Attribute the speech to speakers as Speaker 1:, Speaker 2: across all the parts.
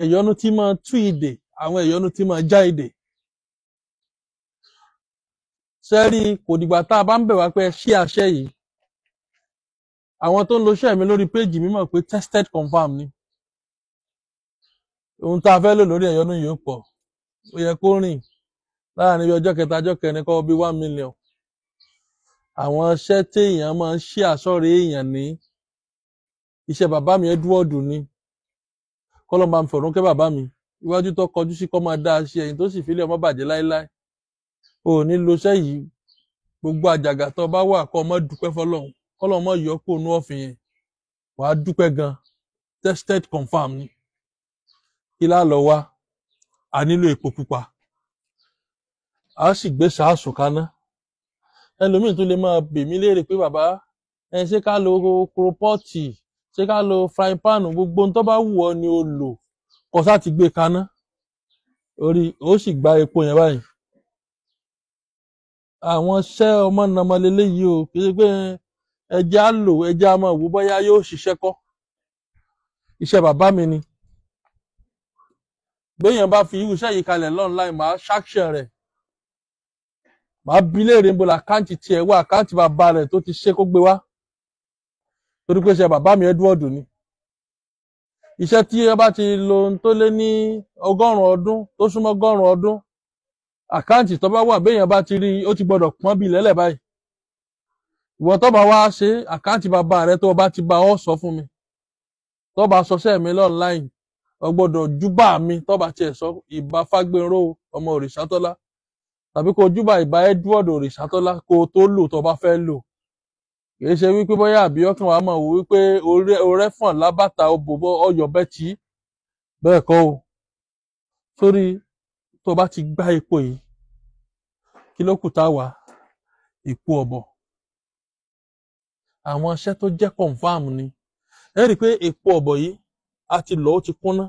Speaker 1: Ẹ̀yọ́nú tí máa tú ìdè, àwọn ẹ̀yọ́nú tí máa já ìdè. Sẹ́rí kò dìgbà tá a bá ń bẹ̀ wá pé ẹ ṣí àṣẹ yìí. Àwọn tó ń lo iṣẹ́ mi lórí péjì mi mọ̀ pé tested confirm ni. Ohun tá a fẹ́ lò lórí ẹ̀yọ́nú yìí ó pọ̀. Ó yẹ kó rìn láàrin bí ọjọ́ kẹta ọjọ́ kẹrin kọ́ bí 1 million. Àwọn iṣẹ́ téèyàn máa ń ṣí àsọ̀rọ̀ èèyàn ní. Iṣẹ́ bàbá mi Edward ni. Kọ́lọ́ máa ń fọ̀rún kẹ́ bàbá mi. Iwájú tó kọjú sí kọ́ máa dá a ṣe, ẹ̀yìn tó sì fílẹ̀ ọmọ bàjẹ́ láéláé. O ò ní lo iṣẹ́ yìí, gbogbo àjàgà tó bá wà kọ́ ọmọ dúpẹ́ fọlọ́run, kọ́lọ́ ọmọ yọ kó nú ọ̀fìn yẹn, wàá dúpẹ́ gan. Tested confirm ni. Kí lá lọ wá? A nílò epo pupa. A sì gbé sàásùn kaná. Ẹlòmíì tún lè máa bè mí léèrè pé bàbá ẹ ṣé ká lo kropọ́ọ̀tì, ṣé ká lo frying pan, gbogbo ohun tó bá wù ọ́ ni o lò, kó sá ti gbé kaná. Orí ó sì gba epo yẹn báyìí. Àwọn iṣẹ́ ọmọ nàmọ leléyìí o, kì í ṣe pé ẹjẹ́ á lò, ẹjẹ́ á máa wò bóyá yóò ṣiṣẹ́ kọ́. Iṣẹ́ bàbá mi ni. Béèyàn bá fi irú iṣẹ́ yìí kalẹ̀ online, màá ṣàkṣẹ̀ rẹ̀. Màá bi léèrè níbo làkáǹtì tiẹ̀ wà, àkáǹtì bàbá rẹ̀ tó ti ṣe kó gbé wá. Torí pé iṣẹ́ bàbá mi Edward ni. Iṣẹ́ tí ẹ bá ti lo ohun tó lé ní 100 ọdún, tó súnmọ́ 100 ọdún, àkáǹtì tó bá wà béèyàn bá ti rí i, ó ti gbọdọ̀ pọ́n bí lẹ́lẹ̀ báyìí. Ìwọ tó bá wá ṣe àkáǹtì bàbá rẹ tó bá ti bá ọ sọ fún mi. Tó bá sọ sẹ́ mi online, o gbọdọ̀ júbà mi tó bá tiẹ̀ sọ ìbà Fágbénró ọmọ Òrìṣàtọ́lá. Tàbí kó júbà ìbà Edward Òrìṣàtọ́lá kó o tó lò tó bá fẹ́ lò. Kì í ṣe wípé bóyá àbí ọkàn wa máa wò wípé orẹ́ fọ̀n lábàtà òbòbọ̀ ọyọ̀ bẹ́tì. Bẹ́ẹ̀ kọ́ o. Sórí tó bá ti gbá epo yìí, kí ló kù tá a wà? Epo ọ̀bọ̀. Àwọn iṣẹ́ tó jẹ́ confirm ni. Ẹ rí i pé epo ọ̀bọ̀ yìí a ti lọ̀ ó ti kúnná.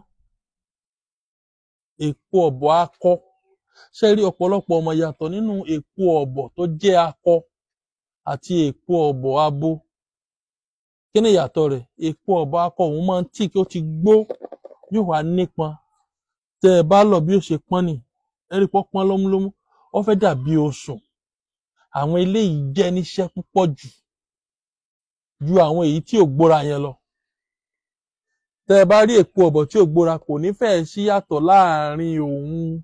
Speaker 1: Epo ọ̀bọ̀ akọ. Ṣé rí ọ̀pọ̀lọpọ̀ ọmọ yàtọ̀ nínú epo ọ̀bọ̀ tó jẹ́ akọ àti epo ọ̀bọ̀ abo? Kí ni ìyàtọ̀ rẹ̀? Epo ọ̀bọ̀ akọ òun máa ń tì kí ó ti gbó, yóò wá nípọn. Tẹ́ ẹ bá lọ̀ bí ó ṣe pọ́n ni, ẹ rí i pé ó pọ́n lómúlómú, ó fẹ́ dàbí osùn. Àwọn eléyìí jẹ́ níṣẹ́ púpọ̀ jù ju àwọn èyí tí ò gbóra yẹn lọ. Tẹ́ ẹ bá rí èpo ọ̀bọ̀ tí ò gbóra, kò ní fẹ́ẹ̀ sí yàtọ̀ láàrin òun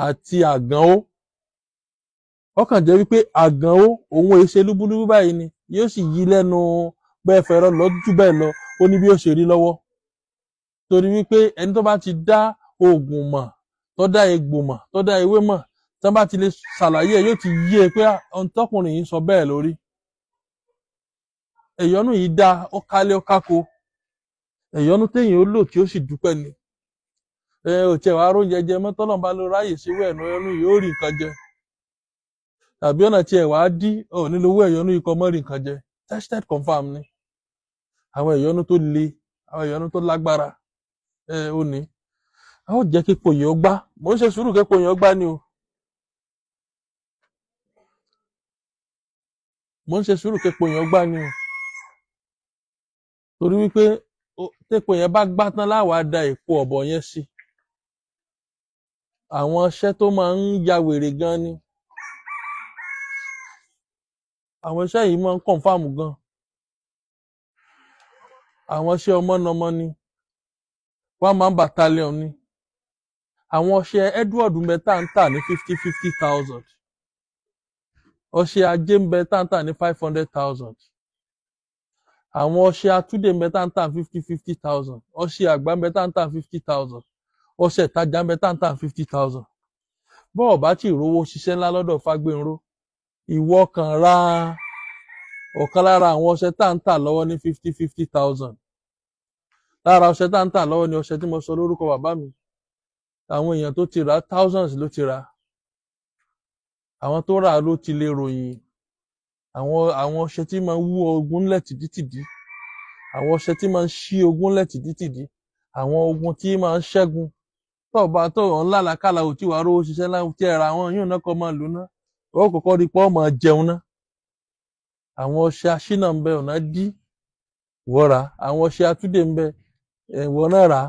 Speaker 1: àti àgànó. Ó kàn jẹ́ wípé àgànó òun èé ṣe lúbúlúbú báyìí ni, yóò sì yí lẹ́nu bẹ́ẹ̀ fẹ́ràn lọ jù bẹ́ẹ̀ lọ, ó ní bí ó ṣe rí lọ́wọ́. Torí wípé ẹni tó bá ti dá oògùn mọ̀, tó dá egbò mọ̀, tó dá ewé mọ̀, tó bá ti lè ṣàlàyé ẹ̀, yóò ti yé e pé ohun tọkùnrin yìí ń sọ bẹ́ẹ̀ lórí. Ẹ̀yọ́nú yìí dá, ó kálé ó kákó. Ẹ̀yọ́nú téèyàn ó lò tí ó sì dúpẹ́ ni. Ẹ ò tiẹ̀ wá róúnjẹ jẹ mọ́, tọ́lọ́run bá lọ ráyè síwọ́ ẹ̀nu ẹ̀yọ́nú yìí ó rí nǹkan jẹ. Tàbí ọ̀nà tí ẹ̀ wá dí, ò ní lówó ẹ̀yọ́nú yìí kọ́ mọ́ rí nǹkan jẹ. Tested confirm ni. Àwọn ẹ̀yọ́nú tó le, àwọn ẹ̀yọ́nú tó lágbára, ẹ ò ní. A ó jẹ́ kípo yìí ó gbá. Mò ń ṣe sùúrù képo yìí ó gbá ni o. Mò ń ṣe sùúrù képo yìí ó gbá ni o. Torí wípé tépo yẹn bá gbá tán láwàá da èpo ọ̀bọ̀ yẹn sí. Àwọn iṣẹ́ tó máa ń ya wèrè gan ni. Àwọn iṣẹ́ yìí máa ń confirm gan. Àwọn iṣẹ́ ọmọnọmọ ni. One man battalion ni. Àwọn ọṣẹ Edward ń bẹ tá ń tà ní 50,000. Ọṣẹ Ajé ń bẹ tá ń tà ní 500,000. Àwọn ọṣẹ Atúndé ń bẹ tá ń tà 50,000. Ọṣẹ Àgbà ń bẹ tá ń tà 50,000. Ọṣẹ Ìtajà ń bẹ tá ń tà 50,000. Bọ́ọ̀ bá tí rówó ṣiṣẹ́ ńlá lọ́dọ̀ Fágbénró, ìwọ kan ra ọ̀kan lára àwọn ọṣẹ tá ń tà lọ́wọ́ ní 50,000. Lára ọṣẹ tá ń tà lọ́wọ́ ni ọṣẹ tí mo sọ lórúkọ bàbá mi. Àwọn èèyàn tó ti rà thousands ló ti rà. Àwọn tó rà ló ti lè ròyìn. Àwọn ọṣẹ tí máa ń wú ogun ńlẹ̀ tìdítìdí. Àwọn ọṣẹ tí máa ń ṣí ogun ńlẹ̀ tìdítìdí. Àwọn ogun tí máa ń ṣẹ́gun. Tó bá tó ń lálàkàlà ò tí wàá rówó ṣiṣẹ́ láwùjọ tí ẹ ra àwọn yóò náà kọ́ máa lò ná. Ó kọ́kọ́ rí pé ó máa jẹun ná. Àwọn ọṣẹ aṣínà ń bẹ ọ̀nà dí wọ́ra. Àwọn ọṣẹ atúndé ń bẹ ìwọ náà rà.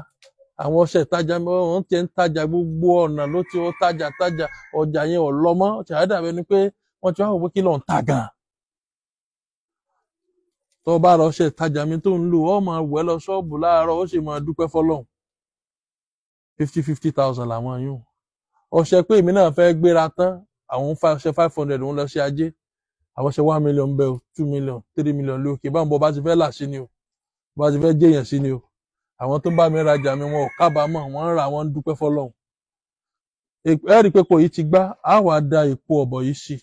Speaker 1: Àwọn ọṣẹ ìtajà wọn ti ń tajà gbogbo ọ̀nà ló ti ó tajà tajà, ọjà yẹn ò lọ mọ́. Ọjà yẹn dàbí ẹni pé wọ́n ti wá wò pé kí ló ń ta gan. Tó bá rọ ọṣẹ ìtajà mi tó ń lò, ó máa wẹ̀ lọ ṣọ́ọ̀bù láàárọ̀, ó sì máa dúpẹ́ fọlọ́run. 50,000 làwọn yóò. Ọṣẹ pé èmi náà fẹ́ gbéra tán, àwọn ọṣẹ 500 òun lọ ṣe ajé. Àwọn ọṣẹ 1 million bẹ́ẹ̀ o, 2 million, 3 million lókè. Báwọn bọ́ bá ti fẹ́ là sí ni o, bá ti fẹ́ jẹ́yàn sí ni o. Àwọn tó ń bá mi rajà mi wọn ò kábàámọ̀, wọ́n ń ra, wọ́n ń dúpẹ́ fọlọ́run. Ẹ rí i pé kò yìí ti gbá, á wàá da èpo ọ̀bọ̀ yìí sí.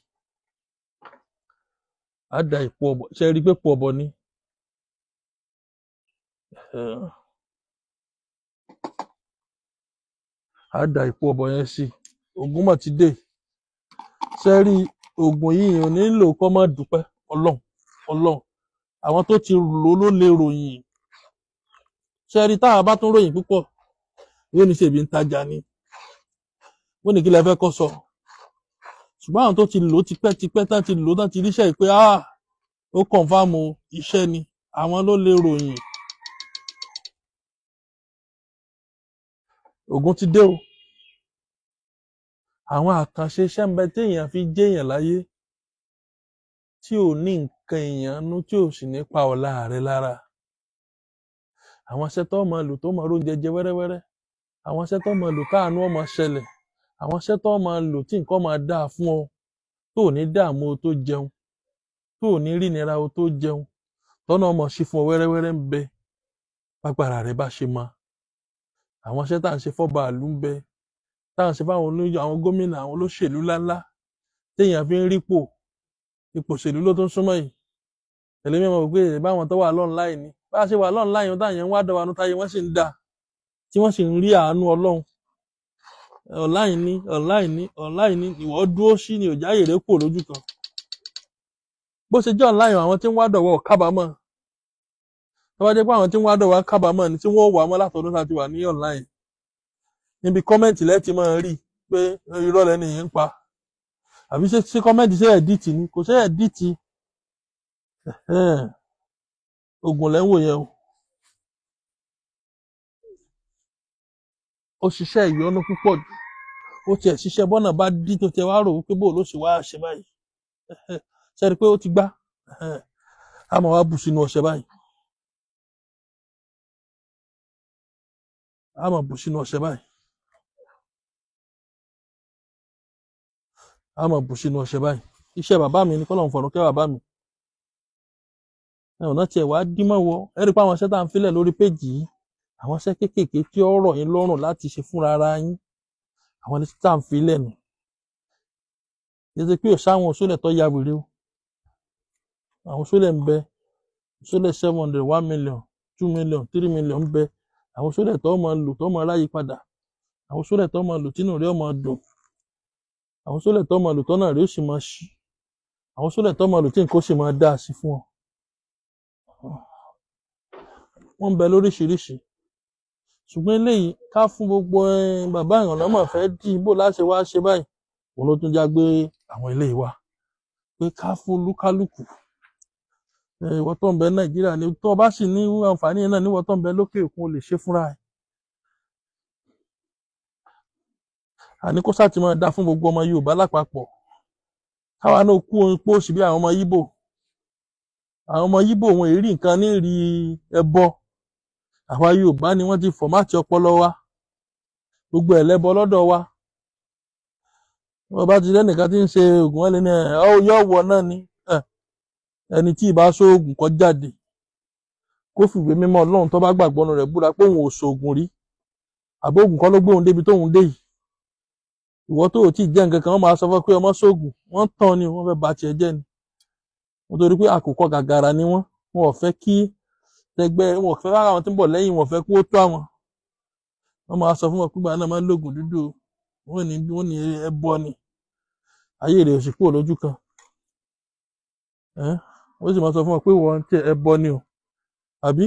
Speaker 1: Á da èpo ọ̀bọ̀, ṣe rí i pé èpo ọ̀bọ̀ ni? Á da èpo ọ̀bọ̀ yẹn sí. Ògùn mọ̀ ti dé. Ṣe rí ògùn yìí ò nílò kọ́ mọ́ dúpẹ́ Ọlọ́run, Ọlọ́run. Àwọn tó ti lò ló lè ròyìn. Ṣe rí táwa bá tún ròyìn púpọ̀, yóò ní ṣèbí ń tajà ni. Wọ́n ní kí lẹ fẹ́ kọ́ sọ. Ṣùgbọ́n àwọn tó ti lò tipẹ́ tipẹ́ tán ti lò tán ti ríṣẹ́ pé ó kọ̀nfàmù iṣẹ́ ni, àwọn ló lè ròyìn. Ògùn ti dé o. Àwọn àkànṣe iṣẹ́ ń bẹ téèyàn fi jẹ́yàn láyé tí ò ní nǹkan èèyàn nú, tí ò sì ní pa ọ̀la rẹ̀ lára. Àwọn iṣẹ́ tó máa lò tó máa róúnjẹ jẹ wẹ́rẹ́wẹ́rẹ́. Àwọn iṣẹ́ tó máa lò káàánú ọmọ ṣẹlẹ̀. Àwọn iṣẹ́ tó máa lò tí nǹkan máa dáa fún ọ, tó ò ní dààmú o tó jẹun, tó ò ní rí ìnira o tó jẹun, tọ́nà ọmọ ṣí fún ọ wẹ́rẹ́wẹ́rẹ́ ń bẹ, pàgbára rẹ bá ṣe mọ. Àwọn iṣẹ́ tá à ń ṣe fọ́ba ìlú ń bẹ, tá à ń ṣe fáwọn àwọn gómìnà, àwọn olóṣèlú ńláńlá téèyàn fi ń rípò. Ipò òṣèlú ló tún súnmọ́ yìí. Tẹ̀lé mi mọ̀ pé báwọn tó wà lọ́nláìn ni. Bá a ṣe wà lọ́nláìn táyà ń wá dọ̀wà nú táyé wọ́n sì ń da, tí wọ́n sì ń rí àánú Ọlọ́run. Online ni, online ni, online ni, ìwọ dúró sí ni òjá èrè kúrò lójú kan. Bó ṣe jẹ́ online, àwọn tí ń wá dọ̀wọ́ kábàámọ̀. Tó bá jẹ́ pé àwọn tí ń wá dọ̀wọ́ kábàámọ̀ ni tí wọ́n wà mọ́ látọdún tá a ti wà ní online. Níbi kọ́mẹ̀ntì lẹ́ẹ̀tì máa rí pé irọ́ lẹ́ni yìí ń pa. Àbí ṣé kọ́mẹ̀ntì ṣe ẹ̀díìtì ni? Kò ṣe ẹ̀díìtì. Ògùn lẹ́ ń wò yẹn o. Ó ṣiṣẹ́ ìyọnu púpọ̀ jù. Ó tiẹ̀ ṣiṣẹ́ bọ́nà bá dí tó tiẹ̀ wá rò wípé bó ló ṣe wá ṣe báyìí. Ṣe rí i pé ó ti gbá? A máa wá bù sínú ọṣẹ báyìí. A máa bù sínú ọṣẹ báyìí. A máa bù sínú ọṣẹ báyìí. Iṣẹ́ bàbá mi ni kọ́lọ́run fọ̀run kẹ́ bàbá mi. Ọ̀nà tiẹ̀ wá dí mọ́ wọ. Ẹ rí i pé àwọn iṣẹ́ tá à ń filẹ̀ lórí péjì yìí, àwọn iṣẹ́ kéékèèké tí ó rọ̀ yín lọ́rùn láti ṣe fúnra ara yín, àwọn iṣẹ́ tá à ń filẹ̀ nù. Kì í ṣe pé òṣà àwọn òṣòlẹ̀ tó ya wèrè o. Àwọn òṣòlẹ̀ ń bẹ, òṣòlẹ̀ 700, 1 million, 2 million, 3 million ń bẹ. Àwọn òṣòlẹ̀ tó máa lò tó máa ráyè padà. Àwọn òṣòlẹ̀ tó máa lò tínú rẹ̀ ó máa dùn. Àwọn òṣòlẹ̀ tó máa lò tọ́nà rẹ̀ ó sì máa ṣí. Àwọn òṣòlẹ̀ tó máa lò tí nǹkan ó sì máa dáa sí fún ọ. Wọ́n ń bẹ lóríṣiríṣi. Ṣùgbọ́n eléyìí ká fún gbogbo bàbá ìrànlọ́mọ̀ fẹ́ dì bó láṣẹ wá ṣe báyìí. Òun ló tún já gbé àwọn eléyìí wá. Pé ká fún lúkálùkù. Ìwọ tó ń bẹ Nàìjíríà ni tó bá sì ní àǹfààní náà níwọ tó ń bẹ lókè òkun o lè ṣe fúnra ẹ̀. Àní kó sáà ti máa dá fún gbogbo ọmọ Yorùbá lápapọ̀. Káwa náà kú ohun póòsì bí àwọn ọmọ Yíbò. Àwọn ọmọ Yíbò wọn èrí nǹkan ní rí ẹbọ. Àwa Yorùbá ni wọ́n ti fọ̀mátì ọpọlọ wa. Gbogbo ẹ̀ lẹ́bọ lọ́dọ̀ wa. Wọ́n bá ti lẹ́nìkan tí ń ṣe ògùn wọn lé ní ẹ̀ yọ̀ wọ̀ náà ni. Ẹni tí ìbá ṣoògùn kó jáde. Kó fìwé mímọ́ Ọlọ́run tó bá gbàgbọ́ nínú rẹ̀ búra pé òun ò ṣoògùn rí. Àbó ògùn kọ́ ló gbé òun débi tóun dé yìí. Ìwọ tó ò tí ì jẹ́ nǹkan kan, wọ́n máa sọ fún ẹ pé ọmọ ṣoògùn, wọ́n tàn ni, wọ́n fẹ́ ba tiẹ̀ jẹ́ ni. Nítorí pé àkùkọ gàgàrà ni wọ́n. Wọn ò fẹ́ kí tẹgbẹ́, wọn ò fẹ́ rárá àwọn tí ń bọ̀ lẹ́yìn, wọn ò fẹ́ kí ó tó àwọn. Wọ́n máa sọ fún wọn pé ìgbà náà máa ń lògùn dúdú o. Wọ́n ní ẹbọ ni. Ayé rẹ̀ ò sì kúrò lójú kan. Wọ́n sì máa sọ fún wọn pé wọ́n ti ẹbọ ni o. Àbí?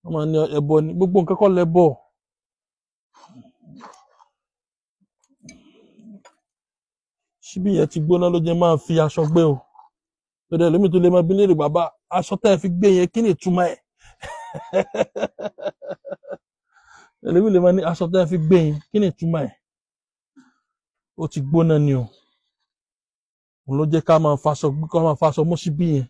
Speaker 1: Wọ́n máa ní ẹbọ ni. Gbogbo nǹkan kọ́ lẹbọ. Ṣíbí yẹn ti gbóná ló jẹ́ máa fi aṣọ gbé o. Torí ẹlòmíì tó lè máa bí léèrè bàbá, aṣọ tẹ́ ẹ fi gbé yẹn kí ni ìtumọ̀ ẹ̀? Ẹlẹ́wì lè máa ní aṣọ tẹ́ fi gbé yín, kí ni ìtumọ̀ ẹ̀? Ó ti gbóná ni o. Òun ló jẹ́ ká máa faṣọ, ká máa faṣọ mú síbí yẹn.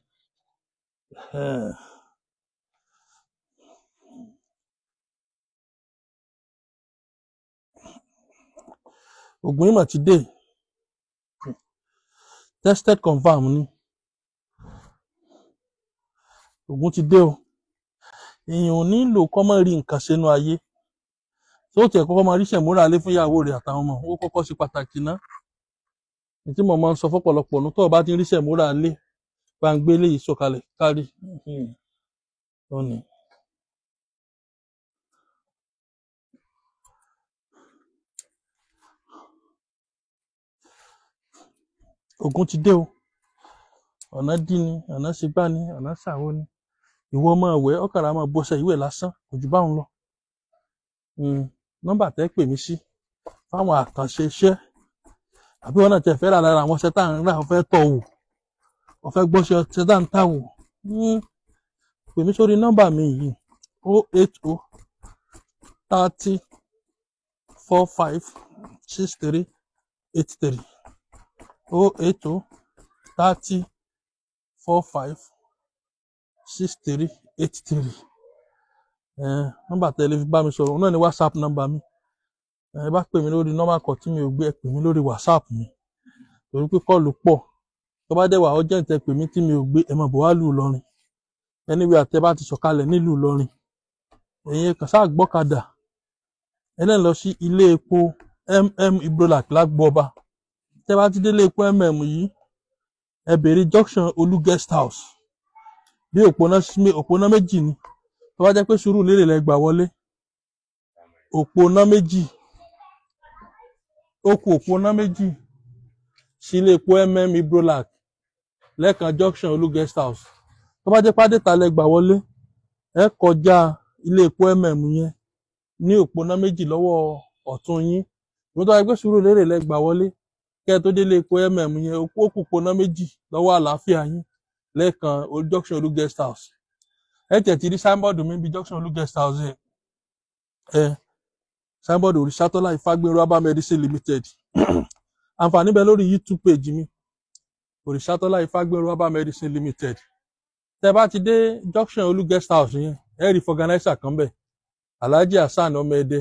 Speaker 1: Ògùn ìmọ̀ ti dé. Tested confirm ni. Ògùn ti dé o. Èèyàn ò nílò kọ́ mọ́ rí nǹkan sínú ayé. Tó tiẹ̀ kọ́kọ́ máa ríṣẹ̀ múra lé fún ìyàwó rẹ̀ àtàwọn ọmọ, ó kọ́kọ́ ṣe pàtàkì ná. Ní tí mo máa ń sọ fọ́pọ̀lọpọ̀ nù, tó o bá ti ń ríṣẹ̀ múra lé, bá ń gbé léyìí sọ̀kalẹ̀ kárí. Ó ní. Ògùn ti dé o. Ọ̀nà dí ni, ọ̀nà ṣe gbá ni, ọ̀nà ṣàwo ni. Ìwọ máa wẹ̀, ọ̀kàrà máa bọ́ṣẹ́ ìwẹ̀ lásán, kò jù báun lọ. Nọ́mbà tẹ́ pè mí sí fáwọn àkànṣe iṣẹ́, àbí wọn náà tẹ́ fẹ́ rà lára àwọn ọṣẹ tá à ń rà, ọ̀fẹ́ tọ̀ wò, ọ̀fẹ́ gbọ́ṣẹ́ ọṣẹ tá à ń tà wò. Pè mí sórí nọ́mbà mi yìí 080 30 45 63 83 080 30 45 63 83. Nọ́mbà tẹ́ lè fi bá mi sọ̀rọ̀, òun náà ni WhatsApp nọ́mbà mi. Ẹ bá pè mí lórí nọ́mbà kan tí mi ò gbé, ẹ pè mí lórí WhatsApp mi, torí pé kọ́ọ̀lù pọ̀. Tó bá dẹ̀ wà urgent, ẹ pè mí tí mi ò gbé, ẹ máa bọ̀ wá lù Ìlọrin. Anyway, àtẹ bá ti sọ̀kalẹ̀ nílùú Ìlọrin, ẹ̀yin kàn sáà gbọ́kadà, ẹ lẹ́nu lọ sí ilé epo MM Ibrolak lágbọ́ba. Tẹ́ bá ti dé ilé epo MM yìí, ẹ bèrè junction Olú guest house. Bí òpónà méjì ni. Tó bá jẹ́ pé Sùúrùlérè lẹ gbà wọlé, òpónà méjì, ó kù òpónà méjì sí ilé epo MM Ibrolak lẹ́ẹ̀kan junction Olú guest house. Tó bá jẹ́ pé Adéta lẹ gbà wọlé, ẹ kọjá ilé epo MM yẹn ní òpónà méjì lọ́wọ́ ọ̀tún yín. Ìwọ́n tó bá jẹ́ pé Sùúrùlérè lẹ gbà wọlé, kẹ́ ẹ tó dé ilé epo MM yẹn, ó kù òpónà méjì lọ́wọ́ àlàáfíà yín lẹ́ẹ̀kan junction Olú guest house. Ẹ tẹ̀ ti rí signboard mi bí junction Olú guest house yẹn. Ẹ signboard Òrìṣàtọ́lá Ifágbénró Herbal Medicine Limited. Àǹfààní bẹ lórí YouTube page mi, Òrìṣàtọ́lá Ifágbénró Herbal Medicine Limited. Tẹ́ bá ti dé junction Olú guest house yẹn, ẹ rí fọganáísà kan bẹ̀, Alhaji Hasan ọmọ Ẹdẹ.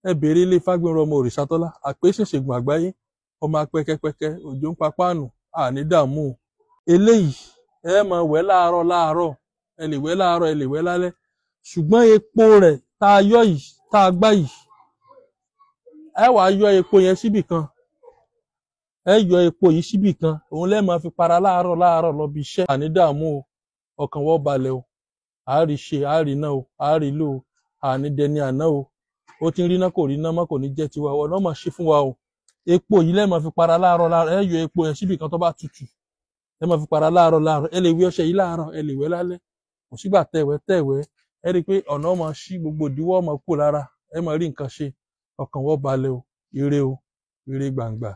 Speaker 1: Ẹ béèrè ilé Ifágbénró ọmọ Òrìṣàtọ́lá, àpèsè ìṣègùn àgbáyé, ọmọ apẹkẹpẹkẹ, òjò ń papáànù, àní dààmú. Eléyìí ẹ máa wẹ̀ láàárọ̀ láàárọ̀, ẹ lè wẹ̀ láàárọ̀, ẹ lè wẹ̀ lálẹ́. Ṣùgbọ́n epo rẹ̀ tá a yọ yìí, tá a gbá yìí, ẹ wàá yọ epo yẹn síbì kan. Ẹ yọ epo yìí síbì kan, òun lẹ́ẹ̀ máa fi para láàárọ̀ láàárọ̀ lọ bí iṣẹ́. Àní dààmú o, ọkàn wọ́n balẹ̀ o, àárí ṣe, àárí náà o, àárí lò o, àní dẹni àná o. Ó ti ń rí náà kò rí náà mọ́, kò ní jẹ́ tiwa, ọ̀nà máa ṣe fún wa o. Epo yìí lẹ́ẹ̀ máa fi para láàárọ̀ láàárọ̀, ẹ yọ epo yẹn síbì kan tó bá tutù, ẹ máa fi para láàárọ̀ láàárọ̀. Ẹ lè wẹ̀ ọṣẹ yìí láàárọ̀, ẹ lè wẹ̀ lálẹ́. Kò sígbà tẹ̀wẹ̀ tẹ̀wẹ̀, ẹ rí i pé ọ̀nà máa ṣí, gbogbo ìdíwọ́ máa kú lára, ẹ máa rí nǹkan ṣe, ọkàn wọ́n balẹ̀ o. Ire o, ire gbàǹgbà.